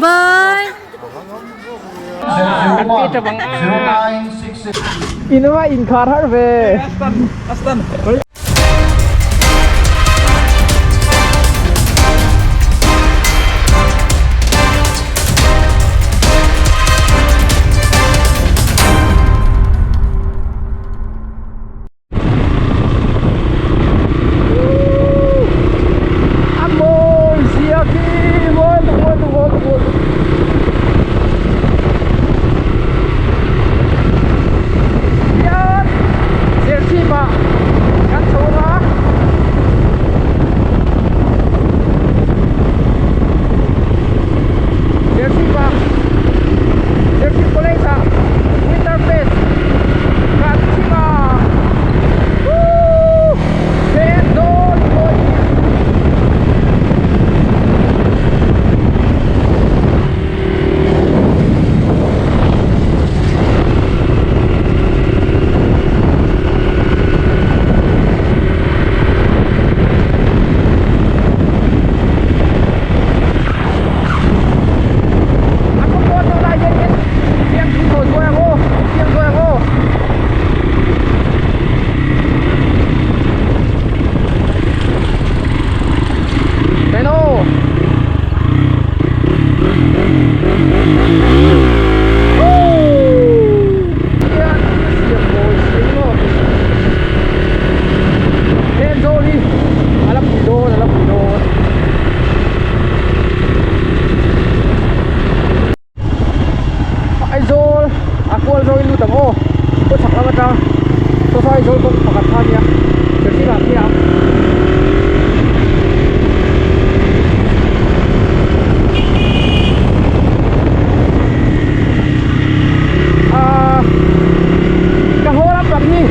Bye. Inova inkhar har ve. A mawi zia khi mawi tuk mawi tuk mawi tuk mawi tuk hian serchhip ah kan chho ang a serchhip ah serchhip college ah winter fest kan chhim a. Hello. Aizawl a kual zawin lut ang aw khaw chhak lam atang saw saw Aizawl kawng pakhat kha ania serchhip ah khi a ahh ka haw lam pang hi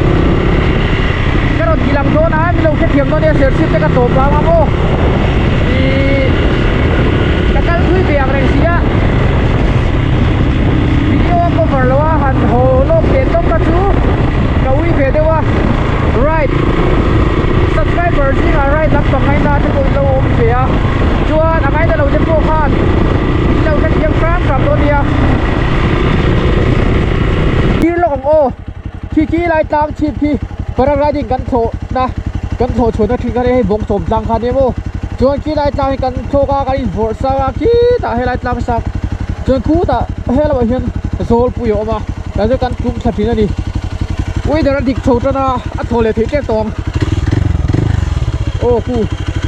ka rawn ti lang dawn a min lo hrethiam dawn nia serchhip te ka tawp ang ang aw ihh ka kal thui ve ang reng si a video a cover lo a han haw lawk teh tawp kha chu ka ui ve deuh a right subscriber zingah right lam pang ngaina te pawh in lo awm ve a chuan a ngaina lo te pawh khan in lo hrethiam hram hram dawn nia thlir lawk ang aw khi khi lai tlang chhip khi paragliding kan thlawh na kan thlawh chhuahna thin kha hei bawng sawm tlang kha nia maw chuan khi lai tlang hi kan thlawk a kan invawrh sak a khitah helai tlang sak chuan khutah helaiah hian zawlpui a awm a tah chuan kan tum thla thin a ni weather a dik chho tan a a thaw leh theih tep tawh ang aw khu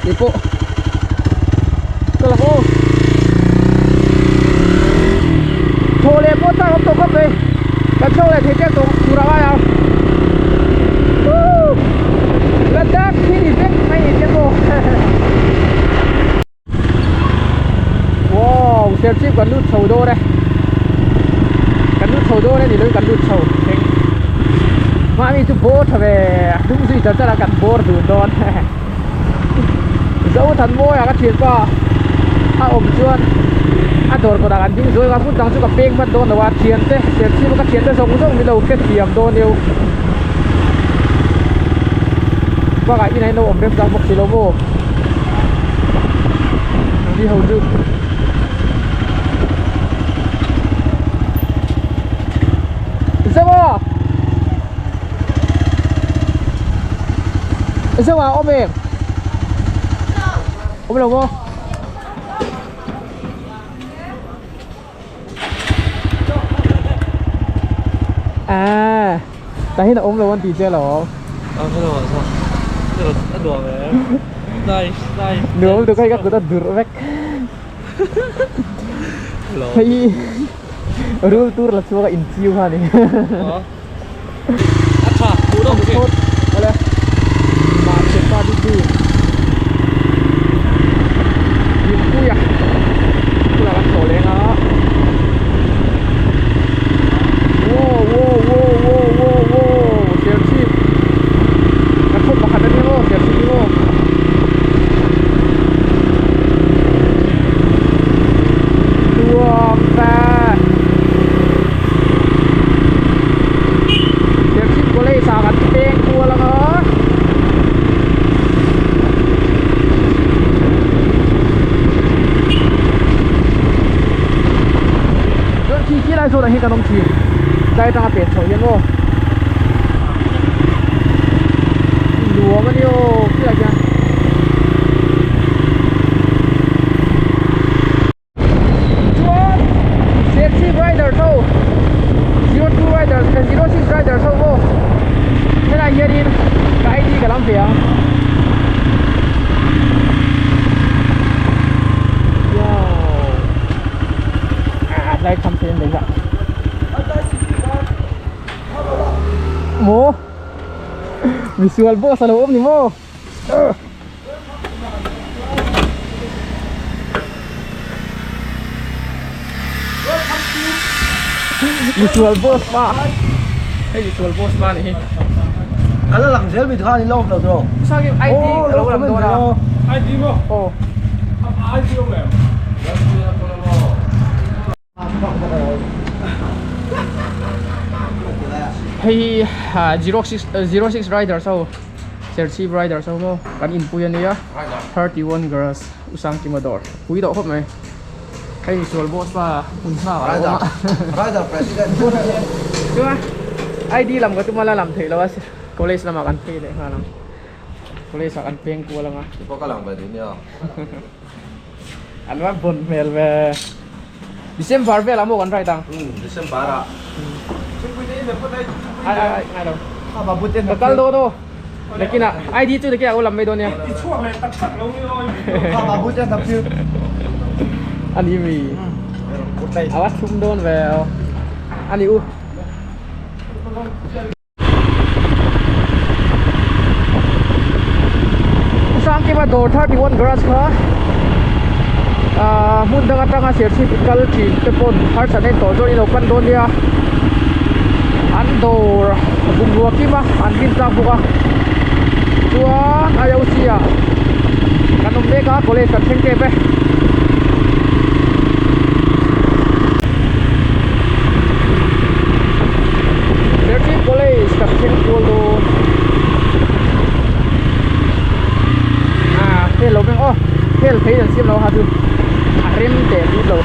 keipawh ka lang aw thaw leh pawh chak awm tawh khawp mai kan thlawk leh thei tep tawh tur a ngai ang Ladakh hi ni vek mai ni te pawh wow serchhip kan lut chho dawn e kan lut chho dawn e ni loin kan lut chho thleng mahni chu bawr tha ve a hnung zui char char a kan bawr dun dawn Zothanmawia ka thianpa a awm chuan a dawr kawtah kan ding zuai a hmun dang chu ka peng hman dawn lo a thiante serchhip a ka thiante zawng zawng min lo hrethiam dawn eo bakah inah hian lo awm rem chang bawk si lo maw ni ho chu. Zoa Zoa awm em awm lo maw à tại hiện là ôm lo anh tí chơi lo À, cái đồ sao? Cái đồ ăn đồ về. Nice, nice. Nuam được cái các ta dur vek Lo. Hei rul tur la chuak a in chiu kha ni. A tha, hmuh nawm khi. Awle. Mah thian pa bik bi. Hlimpui a. Bulah kan tawh leng a. Wow, wow, wow, wow, wow, wow. Serchhip. Kan khaw pakhat a nia maw, Serchhip hi maw. Tuam ta. thin tlai atanga pen chhoh hian aw nuam a ni aw khilaiah khian. Chuan Serchhip rider ho 02 rider 06 rider ho maw helai hianin ka ID ka lam ve ang. Wow ah tlai kham te an nei a maw misual boss alo awm ni maw. Misual boss pa hei misual boss pa ni hi ala lang zel mi khan in lo lo tro sang im ID alo lang dawn a ID mo oh ID om em Hei hi 06 riders ho Serchhip riders ho maw kan inpui a nia 31 girls U Sangkima dawr pui deuh khawp mai hei misual boss pa hmun nghak a lo awm a Rider president chuan ID lam ka tum a la lam theih lo a college lamah kan phei leh nghal ang college ah kan peng kual ang a An va vawn hmel ve. December velah maw kan ride ang? December ah. Ai ai ai ngai lo. Ka kal dawn aw. Nakinah ID chu nakinah aw lam mai dawn nia. I chhuak leh tak tak lo ni aw. Ani mi. A va thlum dawn ve aw. Ani u. Sangkima dawr 31 garage kha ahh hmun dang atanga serchhip kal thin te pawn harsatna in tawh chuan in lo pan dawn nia an dawr bungrua kim a an rin tlak bawk a chuan IOC ah kan awm mek a college kan thleng tep e. Serchhip College kan thleng kual dawn ah hel lo beng aw hel phei an siam lo ha chu a rem teh bik lo.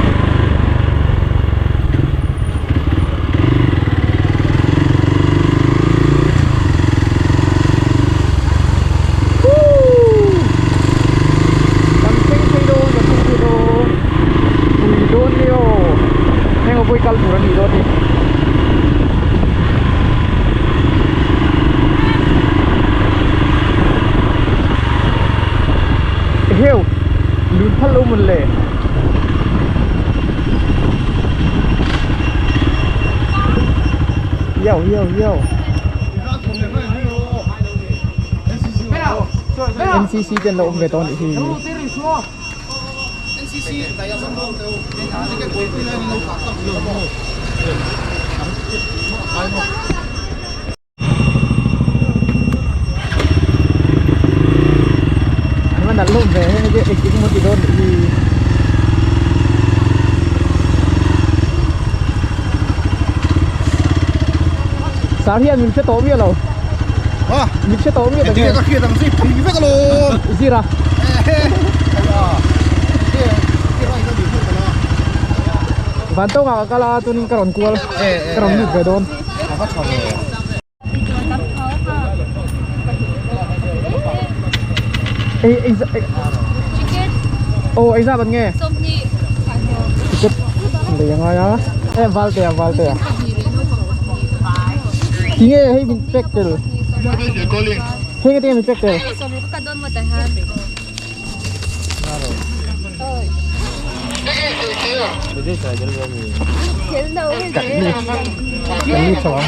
Kan thleng phei dawn kan thleng phei dawn pui dawn ni aw heng pawh hi kal tur a nih dawn ni. Eheu lun phal lo mawn le. Yo yo yo. NCC te an lo awm ve tawh a nih hi. An va nalh hlawm ve heng hi eng eng emaw ti dawn nih hi. Sar hian min hre tawh miah lo. Min hre tawh miah tak nge. Ka hriat ang zip pui vek alawm. Zira. Vantawngah ka kal a chuanin ka rawn kual ka rawn lut ve dawn. Ei ei Ticket. Oh ei zat nge? 20. Ticket lei angai a. E Valtea Valtea. Tinge hei min pek tel. Hei nge tinge min pek tel. Kan lut chho ang.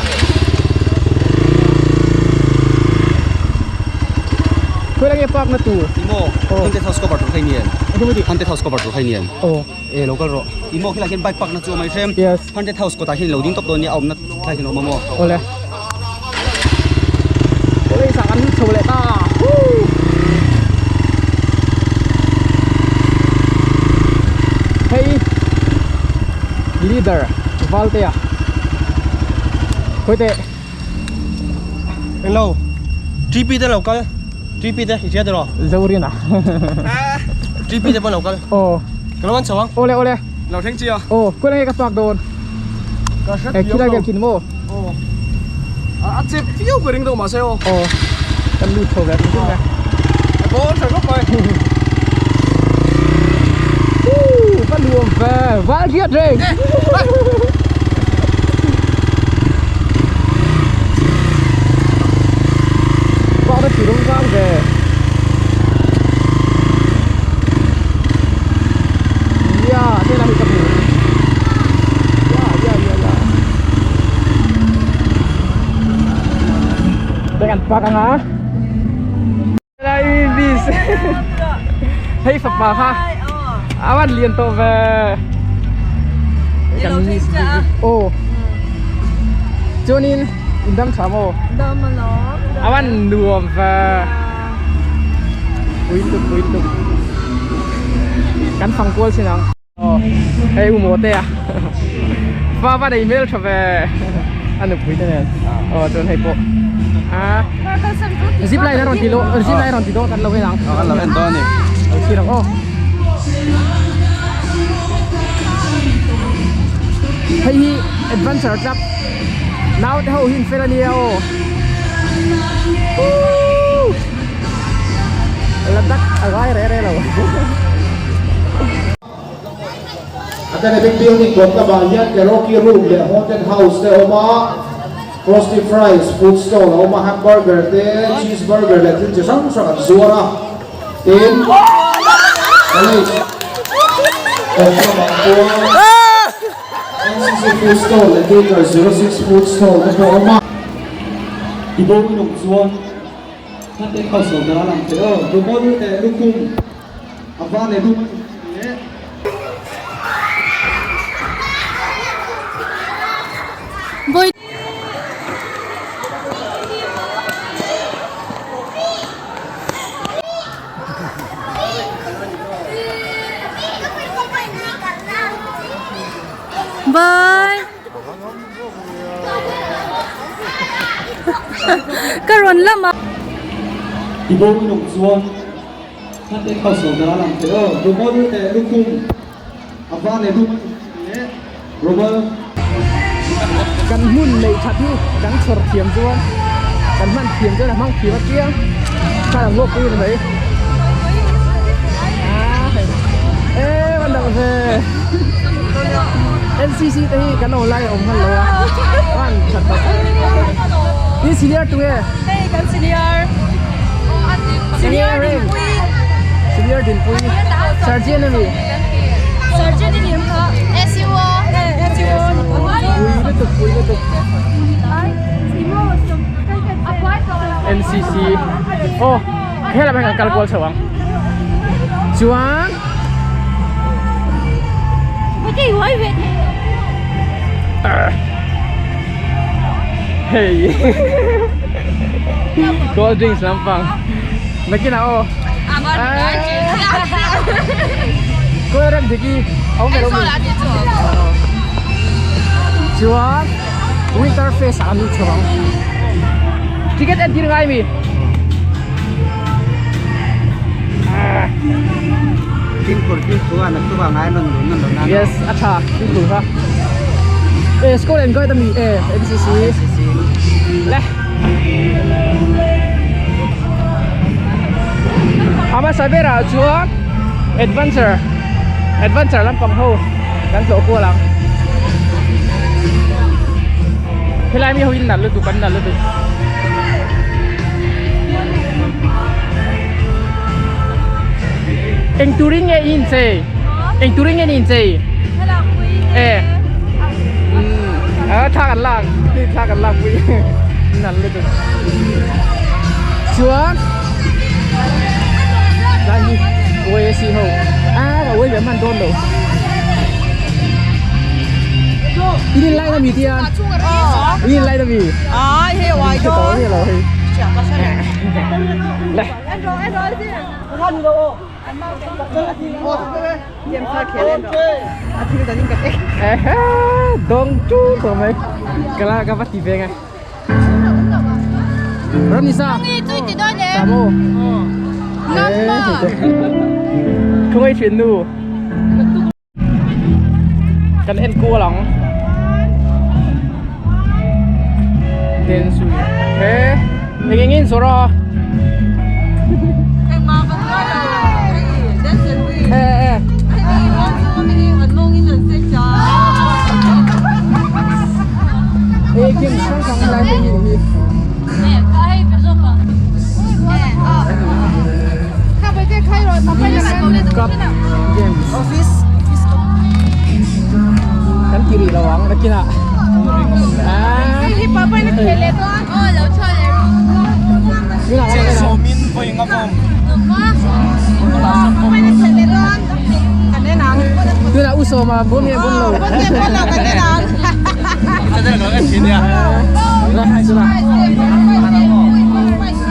Khawi lai nge park na tur? Imo, Haunted House cover tur kha i nian. Engemaw tih? Haunted House cover tur kha i nian. Aw. E lo kal rawh. Imo khilai hian bike park na chu a awm mai hrem. Yes. Haunted House kawtah hian lo ding tawp dawn nia a awmna thlai hian a awm a maw? Awle. College ah kan lut chho leh ta. Woo! Hei leader Valtea. Khawi teh. Hello. TP te lo kal. TP te i hria tiraw? Zorina. TP te pawh lo kal. Aw. Ka lo an chho ang. Awle awle. Lo thleng chi a. Aw, khawi lai nge ka park dawn? Eh khilai vel khi ni maw? Aw. A chep viau ka ring deuh mahse aw. Aw. Kan lut chho ve tum tum e. A bawn tha khawp mai. Woo, va nuam ve. Val riat reng. Vak na ti rawng vang ve. Yeah, thế là hi ka hmu. Yeah, yeah, yeah, yeah. Bag an park anga. Lai bis. Hei fapa kha. A van lian tawh ve. Kan miss Oh. Chuanin in dam tha maw? Dam alawm. A van nuam ve. Pui tuk pui tuk. Kan fang kual chin ang. Aw hei u maw te a fa va nei hmel tha ve a nupui te nen aw chuan hei pawh a zip line a rawn ti lo zip line a rawn ti dawn kan lo en ang kan lo en dawn a ni lo thlir ang aw hei hi adventure club naute ho hi an fel ania aw Ladakh a rai reh reh lo. Academic building kawt lamah hian karaoke room leh haunted house te a awm a, frosty fries food stall a awm a, hamburger te, cheese burger leh thil chi hrang hrang an zuar a, tin college kawt lamah chuan NCC food stall leh Theatre 06 food stall te pawh a awm a. I bo in awm chuan Haunted house lo dah a lang thei aw, Rumol leh lukhum a var leh dum a ni leh. Bye. Ka rawn lam a. I bo in awm chuan Haunted house lo dah a lang thei aw, Rumol leh lukhum a var leh dum a ni leh Rumol. Kan hmun neih that hi kan chhawr thiam chuan kan hman thiam chuan a hmang thiam a chiang kha ang lawk pui a ni mai e van dang ve NCC te hi kan awm lai a awm hman lo a van that tak ni senior tu nge hei kan senior senior dinpui senior dinpui sergeant a mi sergeant a ni em kha SUO SUO pui lutuk pui lutuk NCC aw helam hian kan kal kual chho ang chuan hei cold drinks lampang nakinah aw Kawlrem dik hi a awm ve lo mi chuan winter fest ah an lut chho ang ticket en tir ngai mi yes a tha fimkhur kha e school en guide ami e NCC le A hmasa berah chuan adventure adventure lampang ho kan tlawh kual ang helai mi ho in nalh lutuk an nalh lutuk eng turin nge i inchei eng turin nge ni inchei e a thla kan lak thla kan lak pui nalh lutuk chuan lai hi uai a si ho a ka uai ve man dawn lo in in line ami tian in in line ami ai he uai dawn lo hei le dong chu tawh mai ka la ka va ti ve ngai Ramnisa Tamo Khawngei thian nu Kan en kual ang. Dance he eng engin zawrh a e e e game hrang hrang lai te hi Cup Games kan ti rih lo ang nakinah tunah u sawma bawm nge bawm lo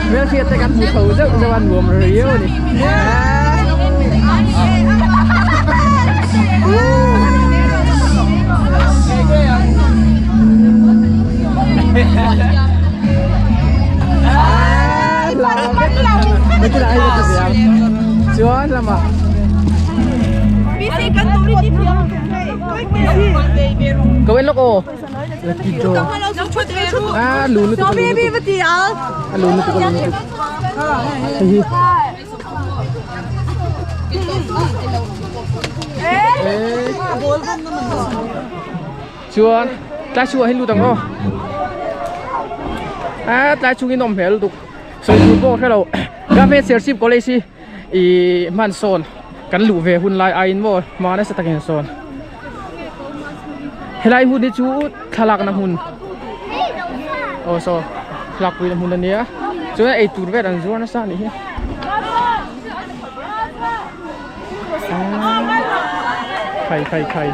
Hmelhriat te kan hmu chho zeuh zeuh a nuam riau a ni. Chuan lamah Ka wen lawk aw. Lucky draw. Ah, lu lutuk lu lutuk. A lu lutuk a lu lutuk. Hei hi. Chuan tlai chhungah hian lut ang aw. Ah, tlai chhung hi nawm hmel lutuk. Sawi tur pawh ka hre lo. Government Serchhip College hi ih hman sawn kan luh ve hun lai aiin maw hma nasa takin sawn. Helai hun hi chu thlalakna hmun aw saw thlalakpuina hmun a nia chuan eitur vel an zuar nasa a nih hi khai khai khai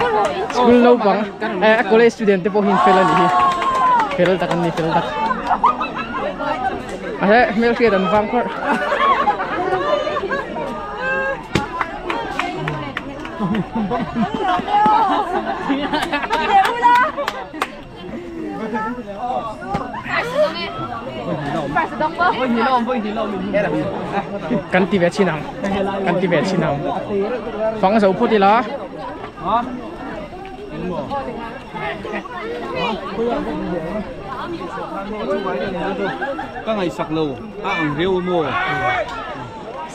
school naupang eh college student te pawh hi an fel a nih hi fel tak an ni fel tak a he hmelhriat an vang pharh. Kan ti ve chin ang kan ti ve chin ang fang zo phawt ila Ka ngaihsak lo a ang riau maw?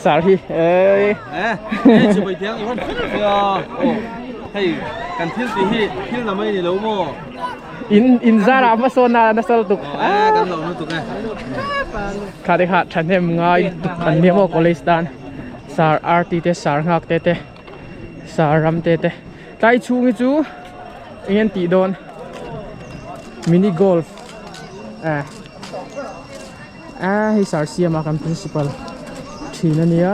Sar hi eh eh chu bai tiang i wan fel fe a aw hei kan thil ti hi thil na mai ni lo maw in in zara ma sawn na nasal tuk eh kan lo nu tuk e kha te kha thahnem ngai tuk an nia maw college tan sar RT te sar nghak te te sar ram te te tlai chhung hi chu eng an tih dawn mini golf eh A hei sar siam a kan principal thin a nia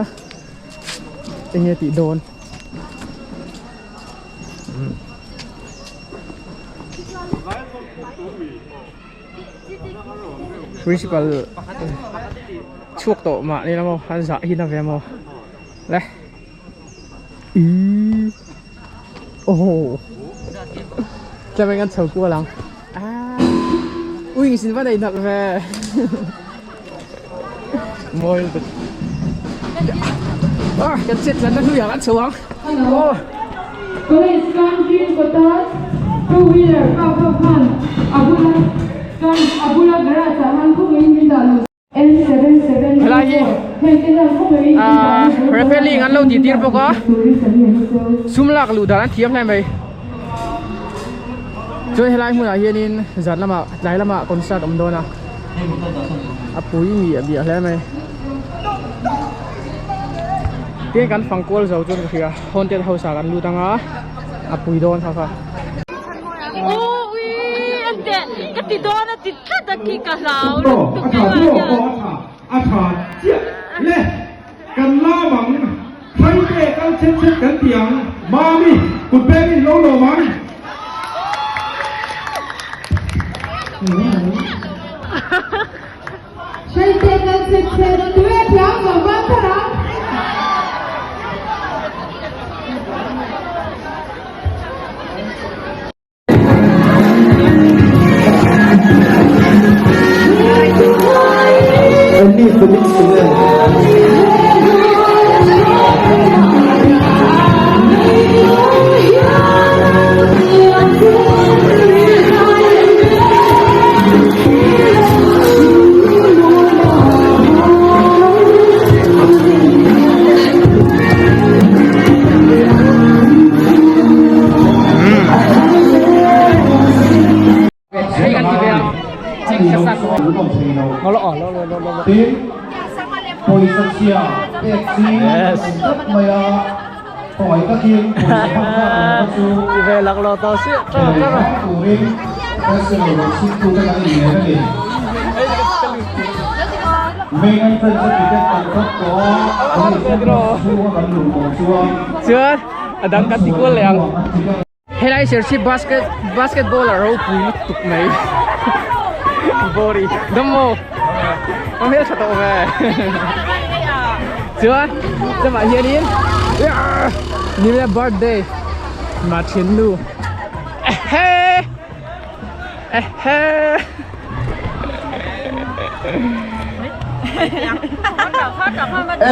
enge tih dawn principal chhuak tawh mah ni lamaw an zah hi na ve maw le ih aw tlem in kan chho kual ang. Ui xin va nei nalh ve mawi lutuk ah kan chet tlan na hnuiah kan chho ang aw College kan green kawta two wheeler park ho khan a bula kan a bula garage ah khan khawngaihin min dah luh Helai hi ah rappelling an lo tih tir bawk a sum lak luh dan an thiam hle mai chuan helai hmunah hianin zan lamah tlai lamah concert awm dawn a a pui miah miah hle mai tin kan fang kual zo chuan ka hria haunted house ah kan lut anga a pui dawn kha kha. A tha chiah le kan lam ang Thaite kal chet chet kan ti ang Mami kut beng in lo lawm ang. Thaite kal chet chet tue thiam lo van thar ang. Annie Felix nen. a nih loh chuan an awm thei lo. Tin, pawisa chhia pek chi an awm tlat mai a, khawngaih takin pawisa hman tlak lo kha chu pe leh hram turin festival lo chhimtute kan inlen a ni. Main entrance a ticket kan cut tawh a, College campus chhunga kan luh tawh chuan Chuan a dang kan ti kual leh ang. Helai serchhip basket basketball a ropui lutuk mai body dam maw a hmeltha tawh ve chuan chumah hianin nile birthday mah thiannu ehe ehe.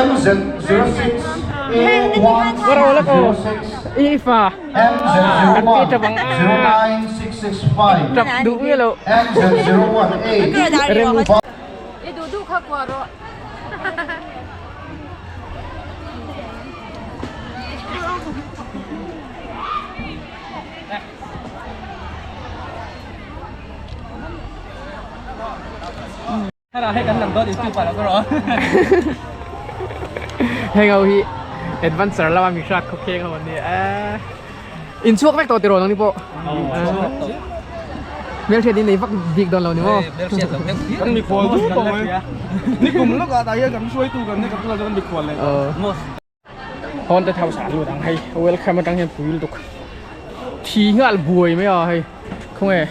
MZ06A106 MZ01 09665 MZ01A Heng ho hi adventure lama mi hrat khaw kheng ho an ni a in chhuak vek tawh tiraw nangni pawh hmelhriat in nei vak bik dawn lo ni maw kan mikhual duh tawh mai nikum lawkah tah hian kan hruaitu kan ni kan tunah chuan kan mikhual leh tawh. Haunted house ah lut ang hei welcome atang hian pui lutuk thi nghal buai mai a hei khawnge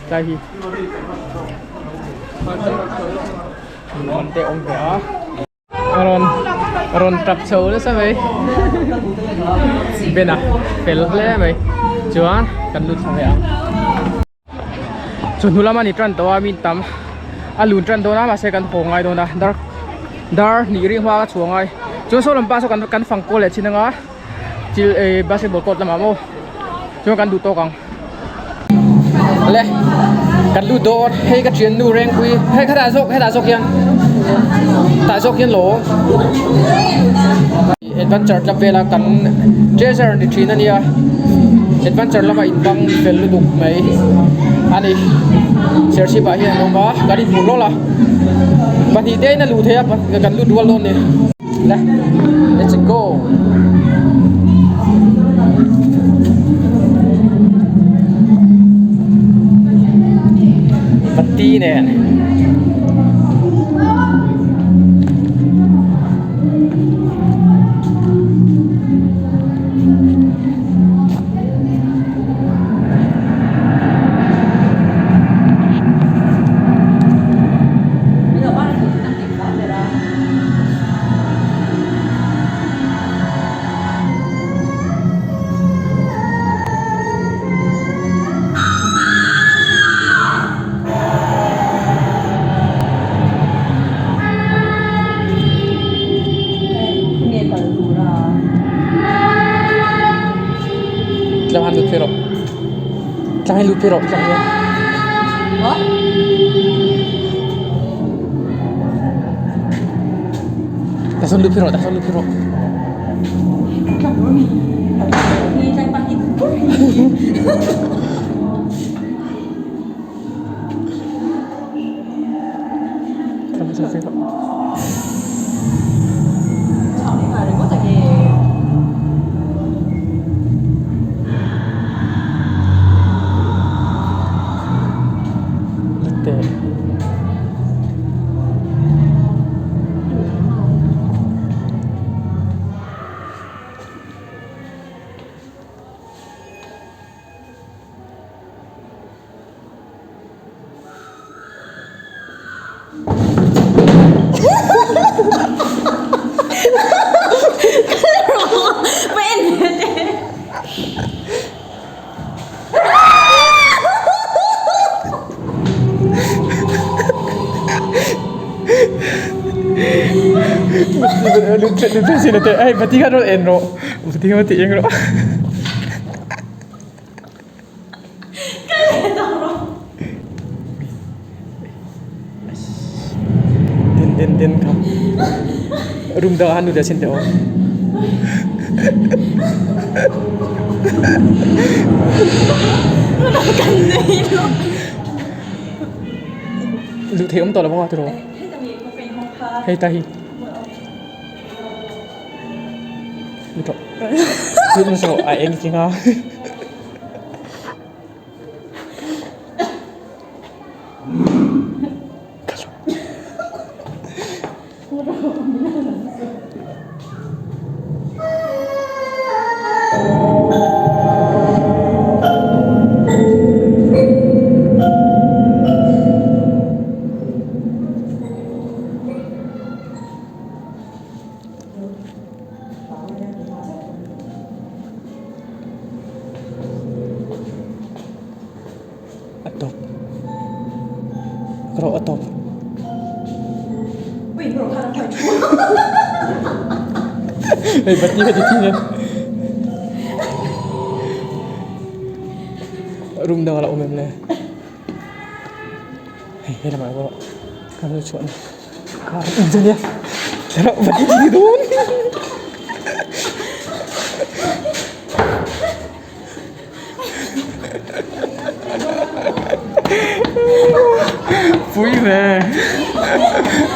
tlai hi man te awm ve a a rawn a rawn tap chho nasa mai ben a fel hle mai chuan kan lut thla ve ang. Chawhnu lama ni tan tawh a min tam a lun tan dawn a mahse kan haw ngai dawn a dar dar hnih ring hma ka chhuah ngai chuan saw lam pa saw kan kan fang kawl leh chin anga thil eh basketball court lamah maw chuan kan duh tawk ang le kan lut dawn hei ka thiannu rengpui hei khatah zawk hetah zawk hian tah zawk hian lo Adventure club vela kan treasure ni thin a nia adventure lama in bang fel lutuk mai a ni serchhip ah hian an awm a kan inhmuh hlawl a pahnih te in a luh theih a kan lut rual dawn a ni le let's go. Patti nen. Tlang han lut phei rawh tlang hi lut phei rawh tlang hian tah sawn lut phei rawh tah sawn lut phei rawh. Hei pati kha rawn en rawh pati kha ti eng rawh. Den den den kha room dangah han lut leh sin teh aw. Luh theih awm tawh lo bawk a tiraw? Hei ta hi. Lut nasa rawh a eng tling a. A tawp rawh a tawp hei bati kha ti thin e room dangah la awm em le hei helamah erawh kan lo chhuah na. Car in chu nia thlalak vat i ti dawn pui ve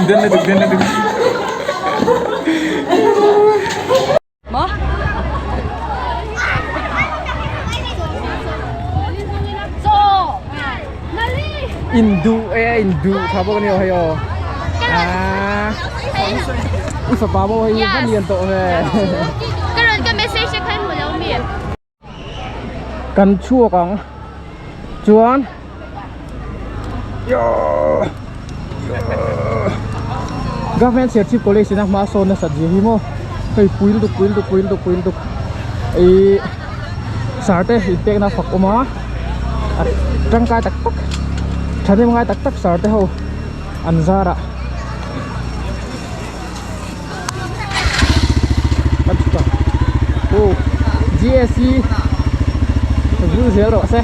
den lutuk den lutuk. Induh e a induh tha bawk a ni aw hei aw ah i fapa pawh hei va lian tawh ve kan chhuak ang chuan Government Serchhip College ina hma sawn nasat zia hi maw hei pui lutuk pui lutuk pui lutuk pui lutuk ihh sar te inpekna fak awm a a tangkai tak tak thahnem ngai tak tak sar te ho an zar ah kan chhuk ang aw GSC vul zel rawh se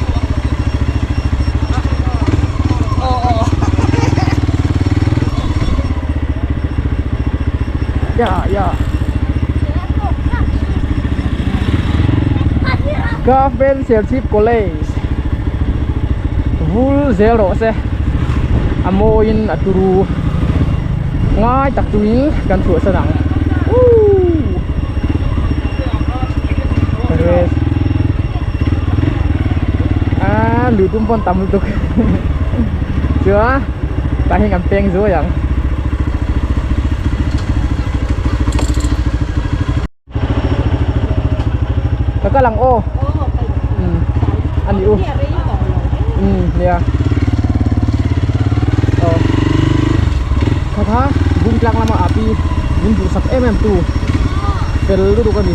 ya ya Government Serchhip College vul zel rawh se a mawiin a turu. Ngai tak chungin kan chhuahsan ang Woo Ah lui tum pawn tam lutuk Chua tah hian kan peng zuai ang. Ka kal ang aw um a ni u um nia aw kha kha bungtlang lama a pi min duhsak em em tu fel lutuk a ni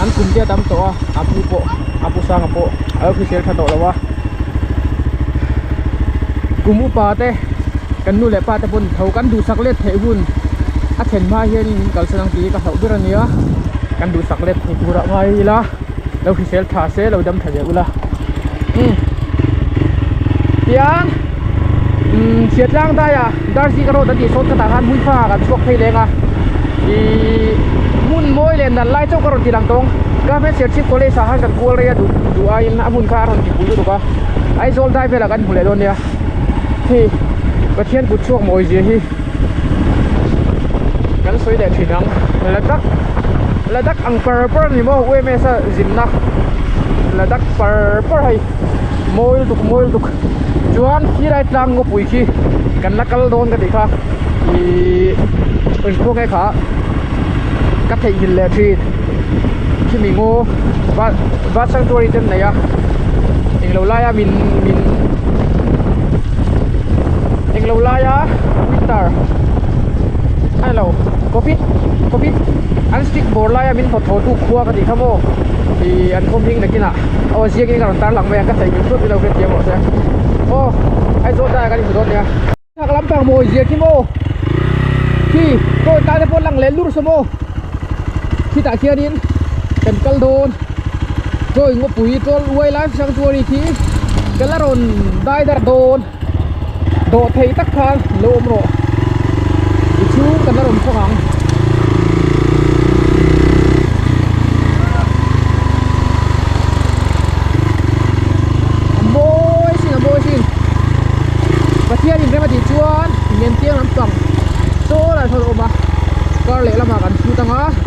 an kum te a tam tawh a a pu pawh a pu sanga pawh a lo hrisel tha tawh lo a kum upa te kan nu leh pa te pawn tho kan duhsak let theih hun a thlen hma hianin min kalsan ang tih hi ka hlauh ber a nia kan duhsak let thei turah ngai ila lo hrisel tha se lo dam tha leh ula umm tiang umm chhiatlang daiah Darzi ka road an tih sawn khatah khan hmuifa kan chhuak phei leng a ihh hmun mawi leh nalh lai chauh ka rawn ti lang tawng Government Serchhip College ah khan kan kual rei a duh duh aiin a hmun kha a rawn ti pui lutuk a Aizawl dai velah kan hmu leh dawn nia hei Pathian kut chhuak mawi zia hi kan sawi leh thin ang Ladakh Ladakh ang par par a ni maw UMS a zinna Ladakh par par hei mawi lutuk mawi lutuk chuan khilai tlang ngawpui khi kan la kal dawn ka tih kha ihh engkhua nge kha ka theihnghilh leh thin khimi ngaw va va sanctuary te an nei a englo laia min min englo laia winter a ni lo covid covid an stick bawr laia min thawt thaw tu khua ka tih kha maw ih an khaw hming nakinah aw ziak in ka rawn tar lang mai a ka theihnghilh thut nilo hriat thiam rawh se aw Aizawl daiah kan inhmu dawn nia chhak lampang mawi zia khi maw khi toy tan te pawh lang leh lur saw maw khitah khianin kan kal dawn toy ngawpui toy wildlife sanctuary khi ka la rawn dai darh dawn dawh theih tak khan lo awm rawh i chhung kan la rawn khawng ang.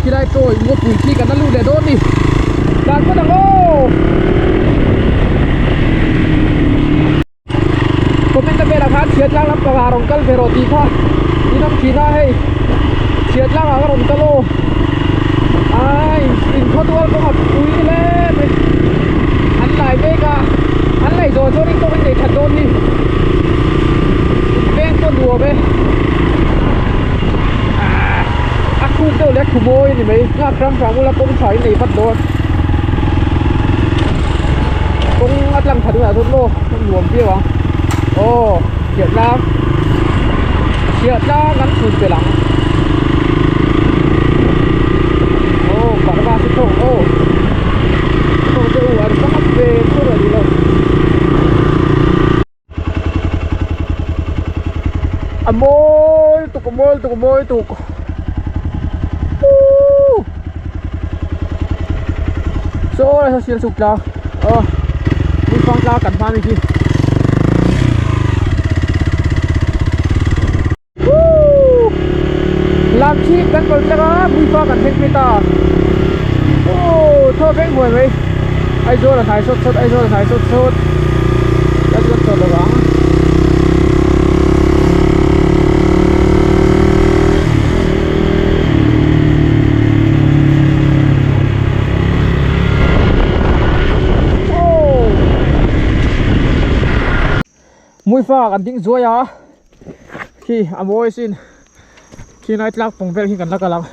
Khilai chawi ngawpui khi kan la lut leh dawn ni. Dan phawt ang aw. Comment na velah khan Chhiatlang lampang ah rawn kal ve rawh tih kha in awm thin a hei Chhiatlang ah ka rawn kal aw ai in khawtual kawng a pui hle mai an lai mek a an laih zawh chuan in kawng in nei that dawn hi in veng pawh nuam e a khuk deuh leh a khu mawi a ni mai nghak hrang hrang ula kawng tha in nei vat dawn. Kawng a tlang that hunah chuan maw a nuam viau ang aw chhiah tlang chhiah tlang kan chhun pelh ang aw parva chu thawk aw thawk te u an vak ve thur a ni lo. A mawi tuk a mawi tuk a mawi tuk uuh saw lai saw sial chhuk tlang aw hmun fang tlang kan hma mi khi uuh lam khi kan kal tlang a hmun fang kan thleng phei ta uuh thaw veng huai mai Aizawl a hnai sawt sawt Aizawl a hnai sawt sawt ka chuan chawlh lo ang. Muifa kan ding zuai a khi a mawi sin khi nai tlak pawng vel hi kan la kal ang.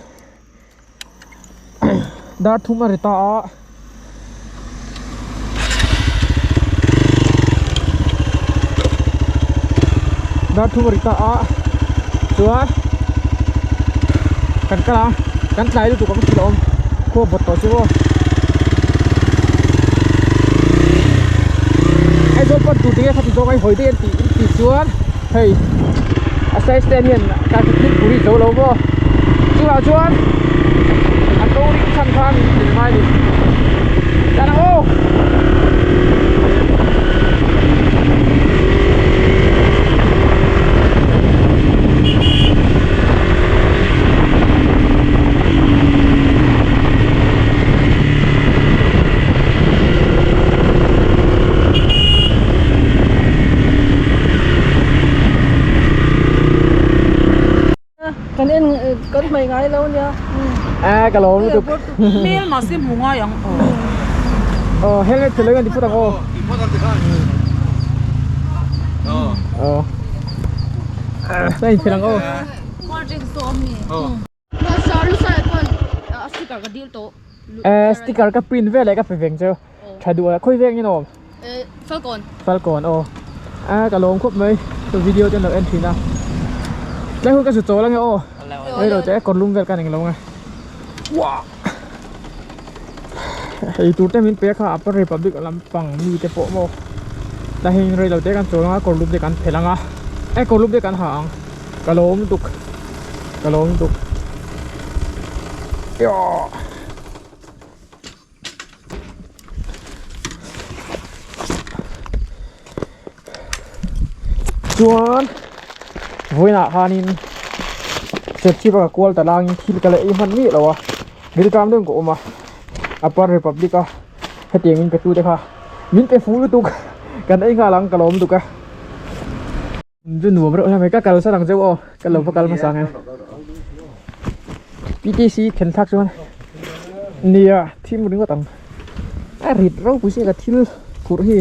Dar thum a ri ta a. Dar thum a ri ta a chuan kan kal a kan tlai lutuk ang thil a awm khua bawt tawh chu aw. Aizawl pawn tur tinge khati zawng a i hawi daih an tih in tih chuan hei a side stand hian kan thil puri zo lo maw chuvang chuan a to ring chhan khan min thil ngai ni tan ang aw. Kan en kan hmai ngai lo nia. A ka lo lutuk. Hmel mahse hmu ngai ang aw. Aw helmet che leng an ti phut ang aw. Aw. Sa in phel ang aw. Cold drink saw awm ni. Eh sticker ka print vel eh ka pe veng cheu tha duh a khawi veng in awm Falkawn Falkawn aw a ka lawm khawp mai chu video te an lo en thin a tlai hun ka zu chawl ange aw rei lo te kawr lum vel ka ning lo nge wah hei tur te min pe kha upper republic lampang mi te pawh maw tlai heng rei lo te kan chawl anga kawr lum te kan phelh anga eh kawr lum te kan ha ang. Ka lawm lutuk ka lawm lutuk chuan vawiinah khanin serchhip a ka kual ta langin thil ka la ei hman miah lo a rilṭam deuhin ka awm a upper republic a hetiang min pe tu te kha min pe fuh lutuk kan ei nghal ang ka lawm lutuk a. Chu nuam reuh hle mai ka kal san ang cheu aw ka lo va kal hmasa ang e PTC then thlak chuan nia thim ringawt ang a rit ropui sia ka thil phurh hi.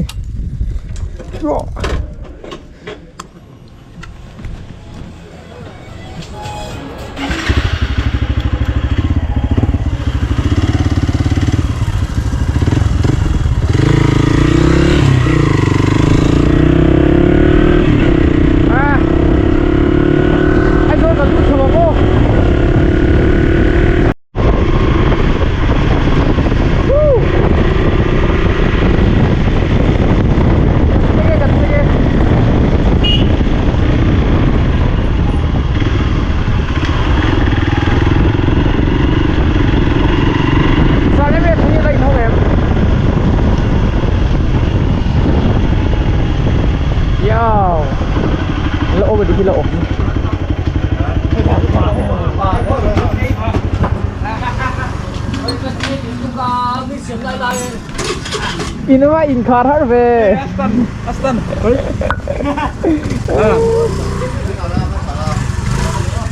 In va inkhar har ve.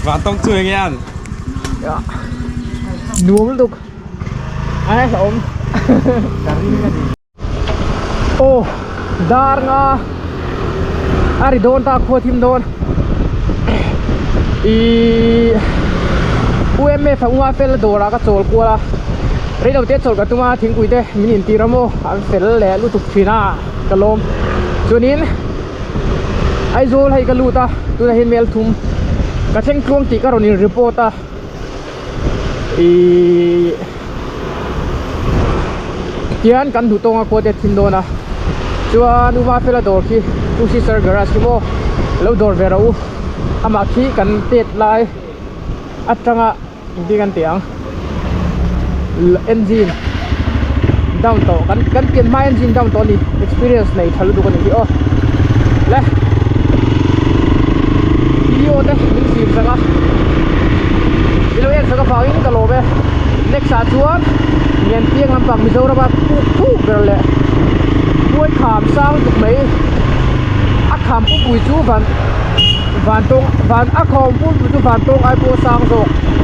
Van tawng chu enge an? Nuam lutuk. Ai hlauhawm. Aw dar nga a ri dawn ta khua thim dawn ihh UMF a unga fel dawr ah ka chawl kual a reilo te chawl ka tum a thingpui te min intir a maw an fel leh lutuk thin a ka lawm chuanin Aizawl hei ka lut a tunah hian mel thum ka thleng tluang tih ka rawn in report a ihh tian kan duh tawng a khua te a thim dawn a chuan Uma fela dawr khi two sister garage khi maw lo dawr ve rawh u amah khi kan tet lai atanga engtin kan tih ang engine down tawh kan kan pian hma engine down tawh a ni experience nei tha lutuk a ni hi aw le video te min zir sak a ilo en sak avangin ka lawm e next ah chuan Lianpiang lampang Mizoram a puk thuk ber leh puai kham sang tuk mai a kham pupui chu van van tawng van a kham pupui chu van tawng ai pawh sang zawk.